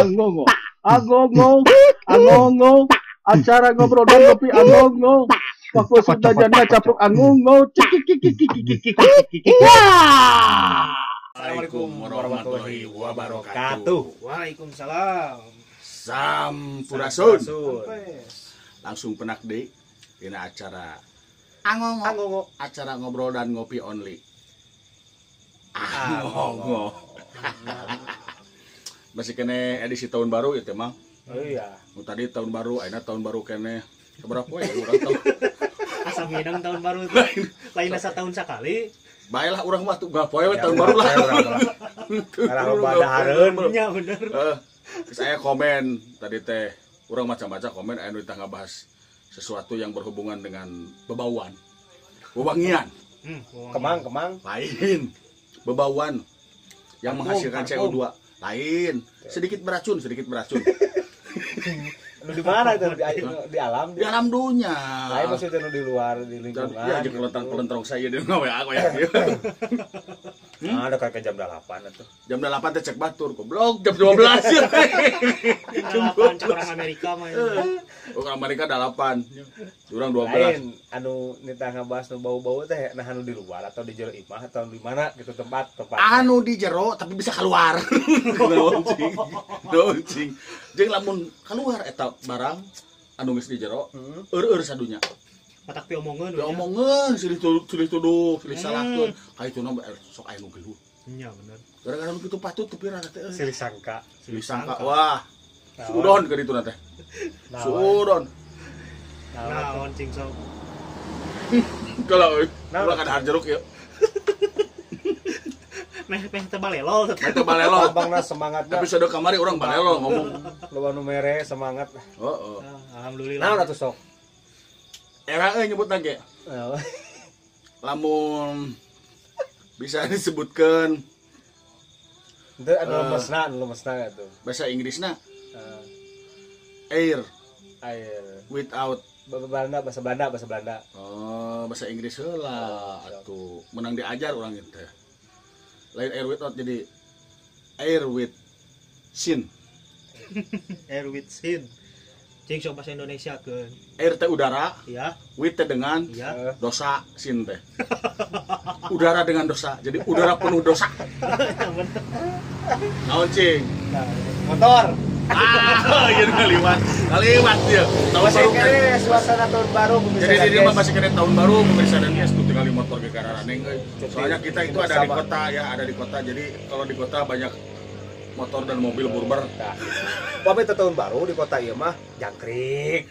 Angongo, angongo, angongo, acara ngobrol dan ngopi angongo. Waktu sudah janda caplok angongo. Assalamualaikum warahmatullahi wabarakatuh. Waalaikumsalam. Sampurasun. Langsung penak deui dina acara angongo. Angongo, acara ngobrol dan ngopi only. Angongo. Masih kene edisi tahun baru itu mah. Oh iya. Nu tadi tahun baru, ayeuna tahun baru kene. Seberapa poe urang tahun. Asa ngidang tahun baru tuh. Lain asa tahun sakali. Baelah urang mah tuh gak poe tahun baru lah. Karena loba dahareun. Nya bener. Saya komen tadi teh urang baca-baca komen aya nu ngabahas sesuatu yang berhubungan dengan bebauan. Wewangian. Kemang-kemang. Lain. Bebauan yang menghasilkan CO2. Lain, sedikit beracun, sedikit beracun. Lu di mana itu di alam? Di alam dunia. Lain maksudnya lu di luar, di lingkungan. Iya, jeung kelentang-kelentrong saya di ngawe aku ya. Nah, ada kayak jam 8 atuh. Jam 8 teh cek batur, goblok, jam 12. Jam 8 cek orang Amerika mah. Orang Amerika 8. Urang 12. Lain anu nitah ngabahas nu bau-bau teh nah anu di luar atau di jero imah atau di mana gitu tempat. Anu di jero tapi bisa keluar. Naon cing. Naon cing. Jeung lamun keluar eta barang anu geus di jero, eur-eur sadunya. Matak piomongeun. Piomongeun, silih tuduh, silih salahkeun. Ka itu sok aya nu geluh. Nya bener. Gara-gara nu kitu patut teu pira teh. Silih sangka. Silih sangka. Wah. Suudon ka ditu na teh. Suudon. Naon cing sok. Kalau ulah kada jeruk ieu. Meh meh teu balelol. Meh teu balelol. Abangna semangatna. Episode kamari urang balelol ngomong. Loba nu mere semangat. Heeh. Alhamdulillah. Naon atuh sok? Era euy nyebutna ge. Lamun bisa disebutkeun henteu anu lemesna, anu lemesna atuh. Bahasa Inggrisna air. Air without Belanda, bahasa Belanda, bahasa Belanda. Oh, bahasa Inggris heula atuh. Menang diajar urang teh. Lain air without jadi air with sin. Air with sin. Cing sok bahasa Indonesia keun. Air teh udara, ya. With teh dengan, ya. Dosa sin teh. Udara dengan dosa. Jadi udara penuh dosa. Naon cing? Motor. Ah, ieu ngaliwat. Ngaliwat ieu. Tahun baru kene suasana tahun baru pemirsa. Jadi di mah masih kene tahun baru pemirsa dan guys tuh tinggal motor ge kararaneng euy. Soalnya kita itu ada di kota ya, ada di kota. Jadi kalau di kota banyak motor dan mobil burber. Nah, pami tahun baru di kota ieu mah jangkrik,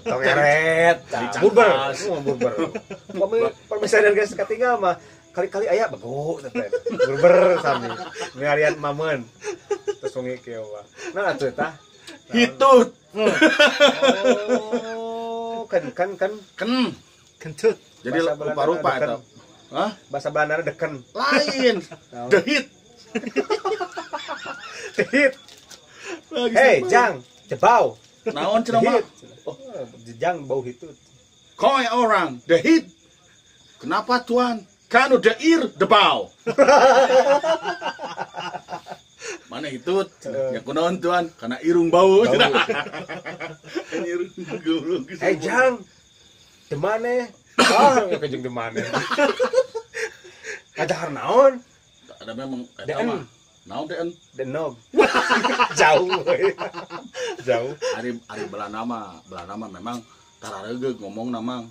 tongeret, burber, semua burber. Pami pemirsa dan guys katinggal mah kali-kali aya bego teh. Burber sami. Ngarian mamen. Terus wengi kieu mah. Nah atuh tah. Hitut. Oh, kan kan kan ken kentut. Jadi rupa-rupa eta. Hah? Bahasa Belanda deken. Lain. The hit. The hit. Hey, Jang, jebau. Naon cenah mah? Oh, jang bau hitut. Koi orang, the hit. Kenapa tuan? Kanu the ear, the bau. Mana hitut? Ya kunaon tuan? Karena irung bau. Irung goblok. Hey, Jang. Demane? Ah, kejeng demane. Ngajahar naon? Ada memang eta mah. Naon teh? Denog. Jauh. Jauh. Ari Belanda mah, Belanda mah memang tararegeug ngomong namang.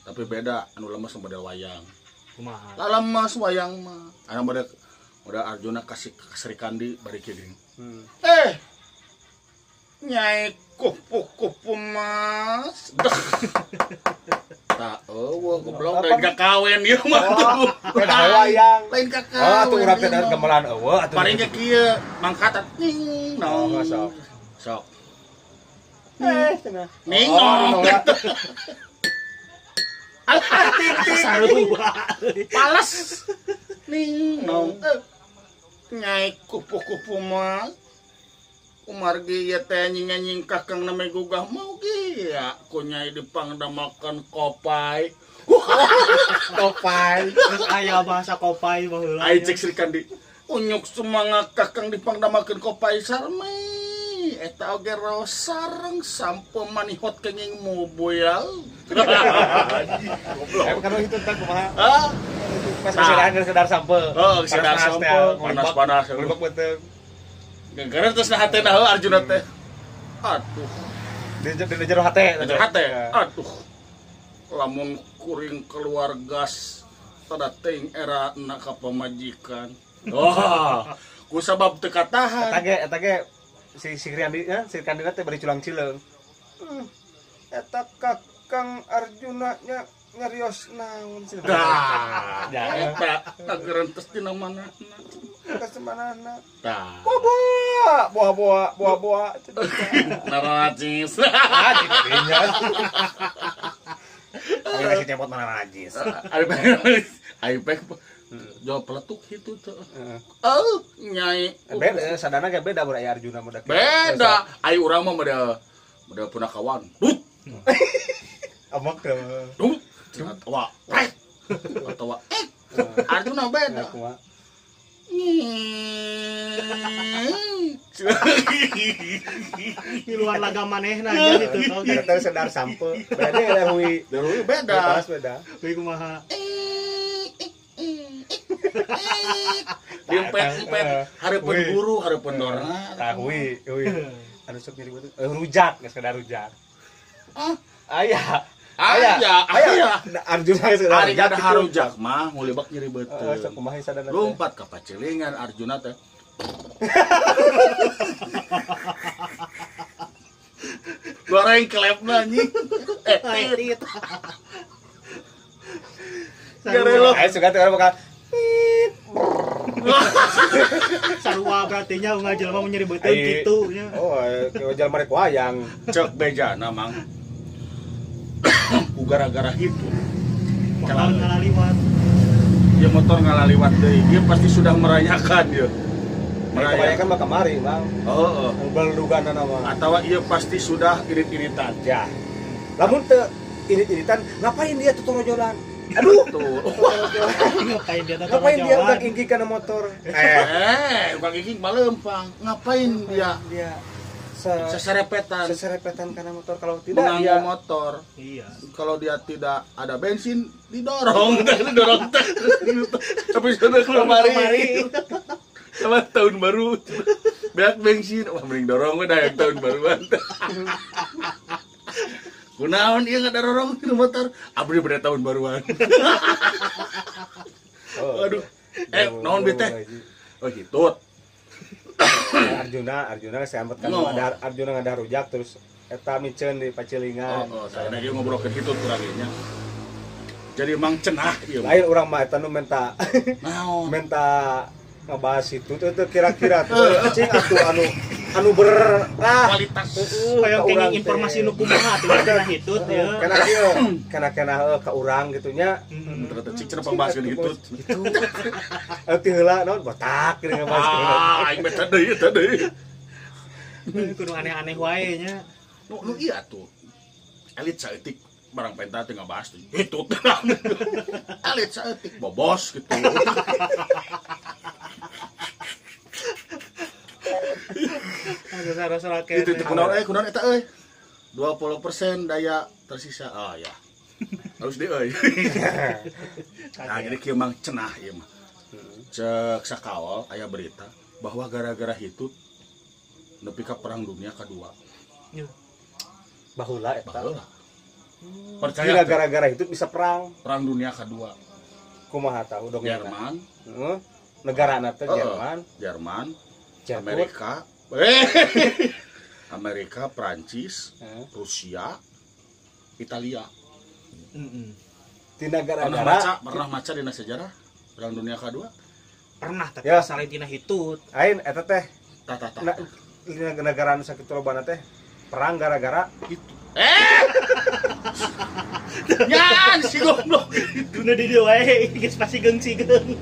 Tapi beda anu lemes model wayang. Kumaha? Lah lemes wayang mah. Anu model model Arjuna kasih Sri Kandi bari kieu geuning. Nyai kupu-kupu mas. Tak eueuh goblok lain kakawen ieu mah tuh. Wayang. Lain kakawen. Oh, atuh urang teh gamelan eueuh atuh. Paling ge kieu mangkat ning nong. Sok. Sok. Cenah. Ning nong. Alah tik sarua. Pales. Ning nong. Nyai kupu-kupu mas. Kumargi ieu teh nying-nying kakang name gugah mau ge ya ku nyai dipangdamakan kopai. Kopai. Terus aya bahasa kopai baheula. Ai cek Sri Kandi. Unyuk semangat kakang dipangdamakeun ku Paisar meh. Eta oge raos sareng sampo manihot kenging moboyal. Goblok. Kan itu teh kumaha? Ah, pas kesedaran sedar sampe. Oh, sedar sampe, panas-panas. Ngulibak beuteung. Gara-gara terus na hatena heuh Arjuna teh. Aduh. Di jero hate. Jero hate. Aduh. Lamun kuring keluar gas tada teuing era na ka pamajikan. Wah, ku sabab teu katahan. Eta ge si Riyandi nya, si Riyandi teh bari culang-cileung. Eta Kakang Arjuna nya nyarios naon sih. Tah, eta tagerentes dina mana? Kasemanana. Tah. Boa, boa, boa, boa. Narajis. Ah, jadinya. Ayo kasih cemot mana najis. Ayo pek jawab peletuk itu tuh. Oh, nyai. Beda, sadana ge beda mun aya Arjuna mah. Beda. Ayo urang mah model punakawan. Dut. Amok teh. Dut. Atawa rek. Atawa ek. Arjuna beda. Ngiluan laga manehna nya gitu. Eta sedar sampe. Beda ya hui. Hui beda. Panas beda. Hui kumaha? Diempet-empet hareupeun guru, hareupeun dorna. Tah hui, hui. Anu sok nyeri beuteung. Rujak, geus kada rujak. Ah, aya. Aya, aya. Arjuna geus kada rujak. Ari kada harujak mah ngulibak nyeri beuteung. Sok kumaha sadana. Lompat ka pacilingan Arjuna teh. Goreng kelepna anjing. Eh, garelo. Ayo suka teh orang bakal sarua berarti nya unggal jelema mun nyeri beuteung kitu nya. Oh, jelema rek wayang. Cek bejana mang. Ku gara-gara itu. Motor ngalaliwat. Ya motor ngalaliwat deui. Dia pasti sudah merayakan ya. Merayakan mah kamari, Bang. Heeh. Belugana mah. Atawa ieu pasti sudah irit-iritan. Ya. Lamun teu irit-iritan, ngapain dia tutorojolan? Aduh, tuh. Ngapain dia ngapain dia udah ingki kana motor? Udah ingki malempang. Ngapain dia? Dia seserepetan. Seserepetan kana motor kalau tidak menganggo dia motor. Iya. Kalau dia tidak ada bensin, didorong, didorong. Tapi sudah kemari. Sama tahun baru. Beak bensin, wah mending dorong we dah yang tahun baruan. Kunaon ieu ngadorong di motor, abdi beda tahun baruan. Oh, aduh. Naon bi teh? Oh hitut. Arjuna selamat kan no. Ada Arjuna ngadah rujak terus eta miceun di pacilingan. Oh, saya lagi ngobrolkeun hitut urang nya. Jadi emang cenah ieu. Lain urang mah eta nu menta. Naon? Menta ngebahas itu tuh kira-kira tuh cing atuh anu ber kualitas kayak kenging informasi nu kumaha atuh cenah hitut ya. Kana kieu, kana ka urang gitu nya. Ternyata cing cenah pangbahaseun hitut. Gitu. Atuh ti heula naon botak geuning ngabahaskeun. Ah, aing mah teh deui, teh deui. Kudu aneh-aneh wae nya. Nu ieu atuh. Elit saeutik barang penta teh ngabahas teh hitut. Elit saeutik bobos gitu. Itu kunaon eta euy. 20% daya tersisa. Ah ya. Harus di euy. Nah, jadi kieu mang cenah ieu mah. Cek sakaol aya berita bahwa gara-gara hitut nepi ka perang dunia kedua. Baheula eta. Baheula. Percaya gara-gara hitut bisa perang. Perang dunia kedua. Kumaha tahu dong Jerman. Heeh. Negara teh Jerman. Jerman. Amerika, Amerika, Prancis, Rusia, Italia. Tina gara-gara pernah maca dina sejarah Perang Dunia Kedua? Pernah, tapi ya. Salah tina hitut. Ain eta teh. Tah. Dina negara anu sakitu lobana teh perang gara-gara itu. Nyan si goblok. Duna di dieu wae geus pasti geung-sigeung.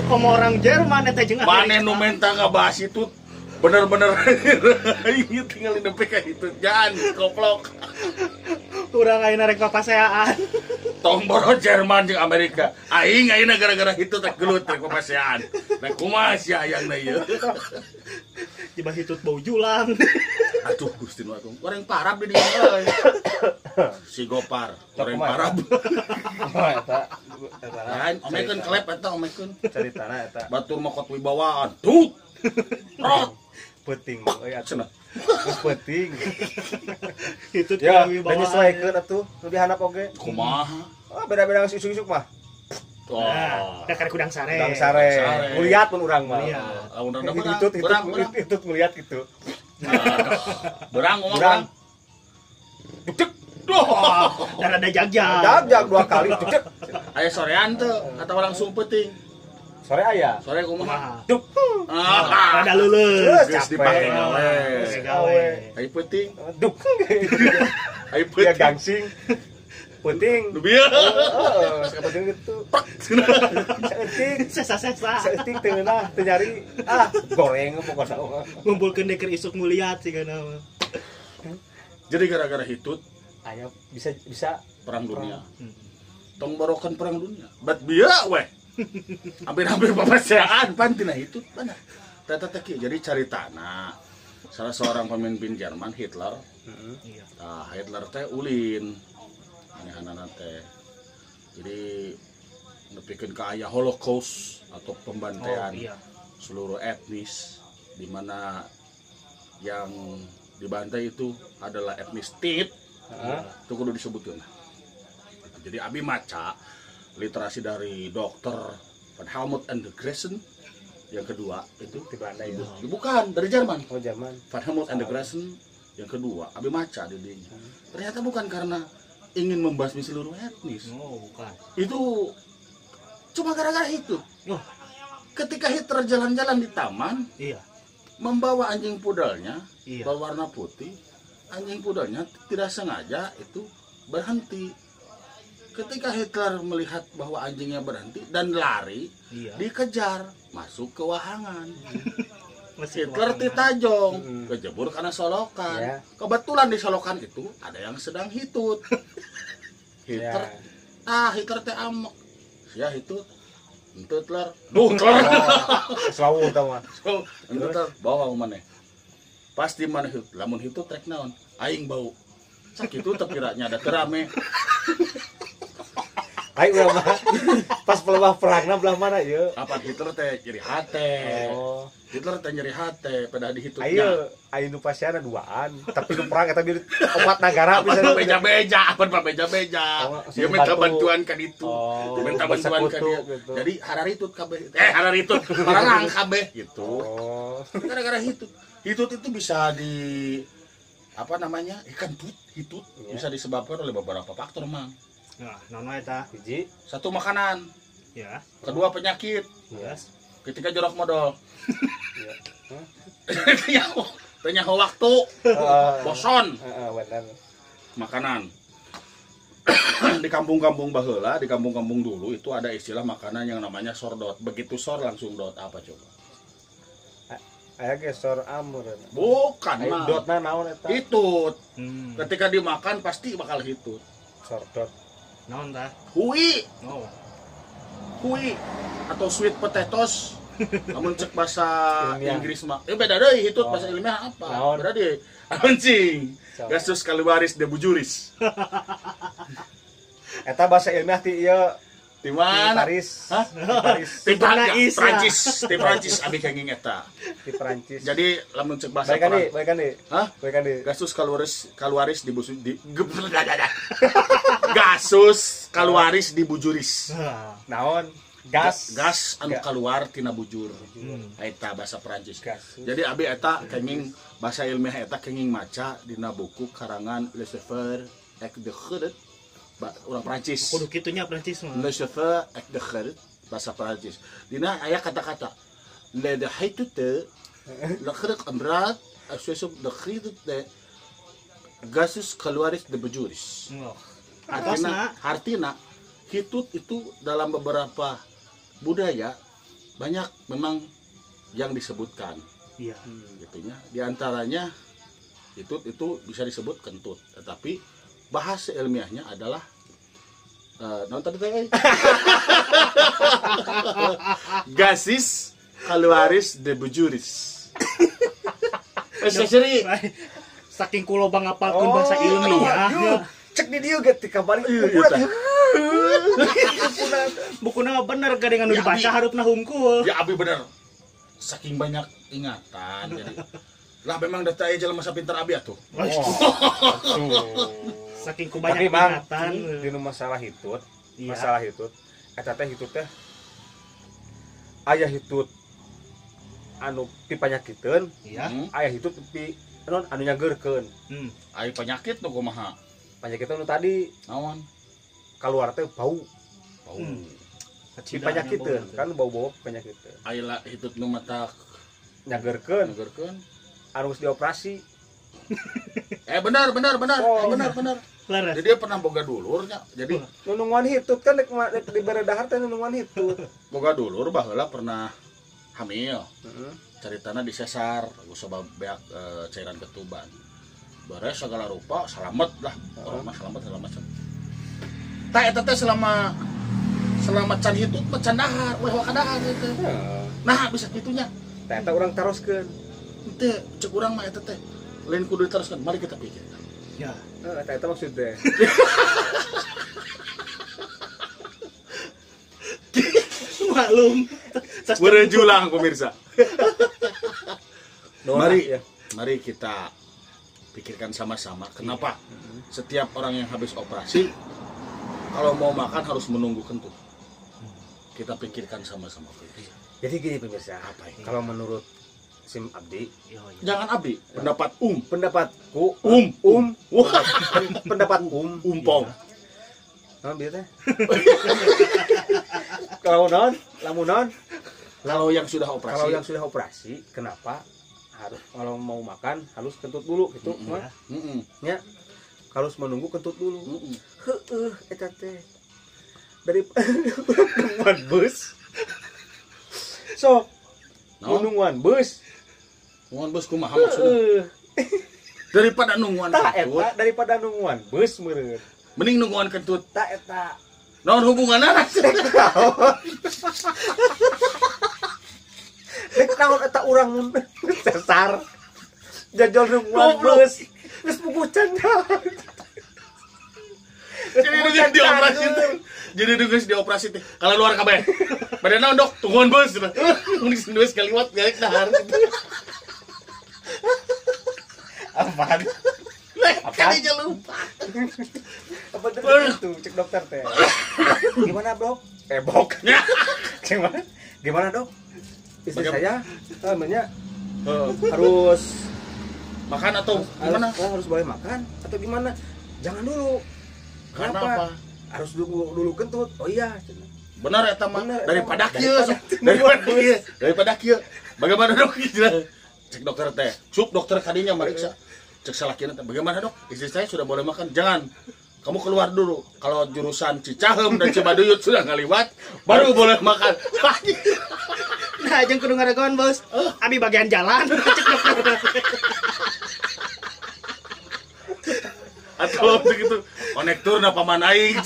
Komo orang Jerman eta jeung Amerika. Maneh nu menta ngabahas itu bener-bener ini tinggal nepi ka itu. Jangan goblok. Urang ayeuna rek papaseaan. Tong boro Jerman jeung Amerika. Aing ayeuna gara-gara hitut rek gelut rek papasean. Rek kumaha sia hayangna ieu. Tiba hitut bau julang. Aduh Gusti nu agung. Goreng parab di dieu euy. Si Gopar, goreng parab. Oh eta. Eta. Lain omekeun klep eta omekeun. Caritana eta. Batur mokot wibawaan. Tut. Rot. Penting euy atuh. Cenah. Geus penting. Hitut Ya, wibawaan. menyesuaikan atuh nu dihandap oge. Kumaha? Oh, beda-beda geus isuk-isuk mah. Nah, Wah. da karek kudang sare. Kudang sare. Sare. Nguliat mun urang mah. Nguliat. Lamun rada berang, Hitut hitut berang, berang. hitut nguliat gitu. Aduh. Berang ngomong Berang. berang. Duk duk. Duh. Dan ada jagjag. Jag-jag dua kali duk duk. Aya sorean teu atawa langsung peuting. Sore aya. Sore kumaha? Kumaha? Duk. Ah, Rada leuleus. Geus Geus dipake capek. gawe. Geus gawe. Ai peuting, Duk. ai Ya peuting. gangsing. Penting. Nu bieu. Heeh, penting gitu. Saeutik, Sesa-sesa. saeutik teu ngeunah, teu nyari. Ah, goreng pokokna. Ngumpulkeun deker isuk nguliat sigana mah. Jadi gara-gara hitut Aya bisa bisa perang dunia. Hmm. Tong barokan perang dunia. Bat bieu weh. Hampir-hampir papasean pan tina hitut bener. Teta teh kieu. Jadi cari tanah. Salah seorang pemimpin Jerman Hitler. Iya. Nah, Hitler teh ulin. Anehanana teh. Jadi nepikeun ka aya Holocaust atau pembantaian Oh, iya. seluruh etnis di mana yang dibantai itu adalah etnis Tit Heeh. itu kudu disebutkeun. Jadi abi maca literasi dari Dr. Van Helmut and the Gresen yang kedua itu Di Belanda ya. bukan dari Jerman. Oh, Jerman. Van Helmut and the Gresen yang kedua abi maca di dinya. Ternyata bukan karena ingin membasmi seluruh etnis. Oh, bukan. Itu cuma gara-gara itu. Oh, Ketika Hitler jalan-jalan di taman iya. membawa anjing pudelnya Iya. berwarna putih, anjing pudelnya tidak sengaja itu berhenti. Ketika Hitler melihat bahwa anjingnya berhenti dan lari, Iya. dikejar masuk ke wahangan. Masih Hitler kewahangan. titajong, Mm. kejebur karena solokan. Ya. Kebetulan di solokan itu ada yang sedang hitut. Hitler, Ya. ah Hitler teh amok. Ya hitut. Entut ler. Duh, Hitler. Selawu tah mah. So, entut ler bawa maneh. Pasti maneh hitut. Lamun hitut rek naon? Aing bau. Sakitu teu kiranya ada terame. Aing urang mah pas pelebah perangna belah mana ieu? Apa Hitler teh nyeri hate. Oh. Hitler teh nyeri hate pada dihitutnya. Ayo, ayo nu pasiana duaan, tapi nu perang eta bieu opat nagara Apa bisa beja-beja, apa beja-beja. Oh, Dia minta bantu. bantuan kan itu. Oh, minta bantuan kan bersekutu dia. gitu. Jadi hararitut kabeh. Hararitut, pararang kabeh gitu. Oh. Gara-gara hitut. Hitut itu bisa di apa namanya? Ikan tut, hitut Iya. bisa disebabkan oleh beberapa faktor, Mang. Nah, naon wae tah? Hiji. Satu makanan, Ya. kedua penyakit. Iya. Yes. Ketika jorok modal. Iya. Teu nyaho waktu, Heeh. boson Heeh, bener. makanan. Di kampung-kampung baheula, di kampung-kampung dulu itu ada istilah makanan yang namanya sordot. Begitu sor langsung dot apa coba? Aya ge sor amur. Bukan, Ayo Mang. dotna naon eta? Hitut. Hmm. Ketika dimakan pasti bakal hitut. Sor dot. Naon tah? Hui, Oh. hui atau sweet potatoes. Namun cek bahasa Ilmiah. Inggris mah. Beda deui hitut Oh. bahasa ilmiah apa? Naon? Beda deui. Anjing. So. Gasus kaluaris de bujuris. Eta bahasa ilmiah ti ieu Di di mana? Paris. Hah? Di Paris, Di Prancis, ya. Prancis, di Prancis abi kenging eta. di Perancis. Jadi lamun cek bahasa balikan di, Peran- balikan di. Hah? Balikan di. Gasus kaluaris kaluaris di busu di Gasus kaluaris di bujuris. Nah. Naon? Gas. Gas anu Ga- kaluar tina bujur. Hmm. Eta bahasa Prancis. Gas. Jadi abi eta kenging bahasa ilmiah eta kenging maca dina buku karangan Le Chauffeur ek de Gerrit orang Prancis. Kudu kitunya Prancis mah. Le Chauffeur ek de Gerrit bahasa Prancis. Dina aya kata-kata le de hitute le gerrit amrat asesop de gerrit de gasus keluaris de bujuris. Oh. Artina, artina hitut itu dalam beberapa budaya banyak memang yang disebutkan Iya. gitunya. Di antaranya hitut itu bisa disebut kentut, tetapi bahasa ilmiahnya adalah Nonton teh. Gasis kaluaris de bujuris. Seri. Saking kulo bang ngapalkeun bahasa ilmiah. Cek di dieu ge tika balik. Bukuna bener gak dengan nu dibaca harupna hungkul. Ya abi bener. Saking banyak ingatan jadi. Lah memang data aya jelema sapinter abi atuh. Saking ku banyak ingatan dinu masalah hitut, masalah hitut. Eta teh hitut teh aya hitut anu pipanyakiteun, aya hitut pi anu nyageurkeun. Aya penyakit nu kumaha? Penyakit nu tadi naon? Kaluar teh bau. Bau. Pipanyakiteun kan bau-bau penyakiteun. Aya hitut nu matak nyageurkeun. Nyageurkeun. Anu geus dioperasi. Benar. Benar. Jadi dia pernah boga dulurnya. Jadi nunungan hitut kan dek dibere dahar teh nunungan hitut. Boga dulur baheula pernah hamil. Caritana disesar, sabab beak cairan ketuban. Beres segala rupa selamat lah. Orang mah selamat segala macam. Tah eta teh selama can hitut mah can dahar, weh wakadahar eta. Nah, bisa kitunya. Tah eta urang taroskeun. Henteu, cek urang mah eta teh. Lain kudu diteruskan, mari kita pikirkan. Ya, eta maksudnya. Maklum. Berjulang pemirsa. Mari kita pikirkan sama-sama kenapa setiap orang yang habis operasi kalau mau makan harus menunggu kentut. Kita pikirkan sama-sama pemirsa. Jadi gini pemirsa, apa ini? Kalau menurut Sim Abdi, jangan Abdi, pendapat pendapatku, pendapat umpong. Naon bieu teh? Kalau non, lamun non, kalau yang sudah operasi. Kalau yang sudah operasi, kenapa harus kalau mau makan harus kentut dulu gitu, mah? Nya harus menunggu kentut dulu. Heueuh eta teh. Dari nungguan bus. Sok. Nungguan bus. Nungguan bus kumaha maksudna? Daripada nungguan kentut. Eta daripada nungguan bus meureun. Mending nungguan kentut. Ta eta. Naon hubunganna? Rek naon eta urang sesar. Jajal nungguan bus. Geus puguh can. Jadi geus dioperasi teh. Jadi geus dioperasi teh. Kalau luar kabeh. Bade naon dok? Tungguan bus. Mun geus bus kaliwat galik dahar. Apaan? Kalinya lupa. Apa itu cek dokter teh. Gimana, Bro? Bok. Gimana? Gimana, Dok? Istri saya namanya harus makan atau gimana? Harus boleh makan atau gimana? Jangan dulu. Kenapa? Harus dulu kentut. Oh iya. Benar eta mah. Daripada kieu. Daripada kieu. Bagaimana, Dok? Cek dokter teh. Cup dokter kadinya meriksa. Cek salakina teh. Bagaimana, Dok? Istri saya sudah boleh makan. Jangan. Kamu keluar dulu. Kalau jurusan Cicaheum dan Cibaduyut sudah ngaliwat, baru boleh makan. Nah, jeung kudu ngaregon, Bos. Abi bagian jalan. Cek dokter. Atau begitu. Konektur na paman aing.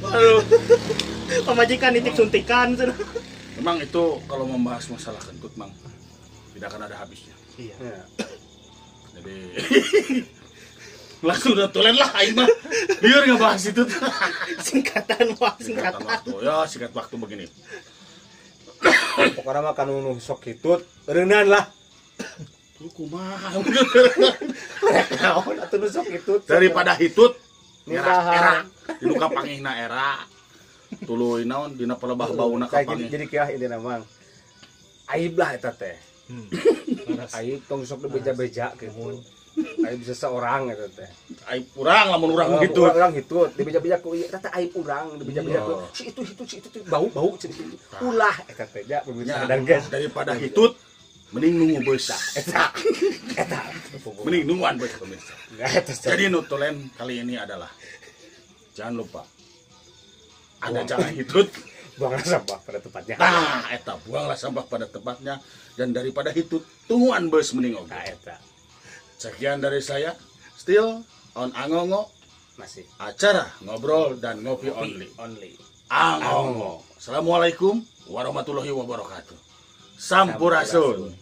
Aduh. Pamajikan nitip suntikan. Memang itu kalau membahas masalah kentut, Mang, tidak akan ada habisnya. Iya. Jadi langsung udah tulen lah aing mah. Biar nggak bahas itu. Singkatan waktu. Ya, singkat waktu begini. Pokoknya mah kan nu sok hitut, reunan lah. Tuh kumaha. Naon atuh nu sok hitut. Daripada hitut era dinu kapangihna era. Tuluy naon dina palebah bauna kapangih. Jadi kieu intina Mang. Aib lah eta teh. Aib tong sok beja-beja gitu. Aib seseorang eta teh. Aib urang lamun urang gitu. Urang hitut dibeja-beja ku ieu eta teh aib urang dibeja-beja ku si itu bau-bau ulah eta teh ja pemirsa dan guys. Daripada hitut mending nunggu bus. Eta. Eta. Mending nungguan bus pemirsa. Jadi nutulen kali ini adalah jangan lupa ada jangan hitut, buanglah sampah pada tempatnya. Nah, eta buanglah sampah pada tempatnya dan daripada hitut tungguan bus mending oge. Nah, eta. Sekian dari saya, still on Angongo. Masih. Acara ngobrol dan ngopi only. Only. Angongo. Assalamualaikum warahmatullahi wabarakatuh. Sampurasun.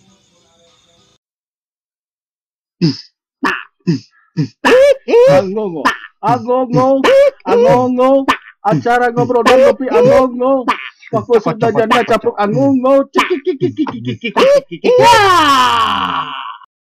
Angongo, angongo, angongo, acara ngobrol dan ngopi angongo. Waktu sudah janda capluk angongo. Cik cik cik cik cik cik cik cik.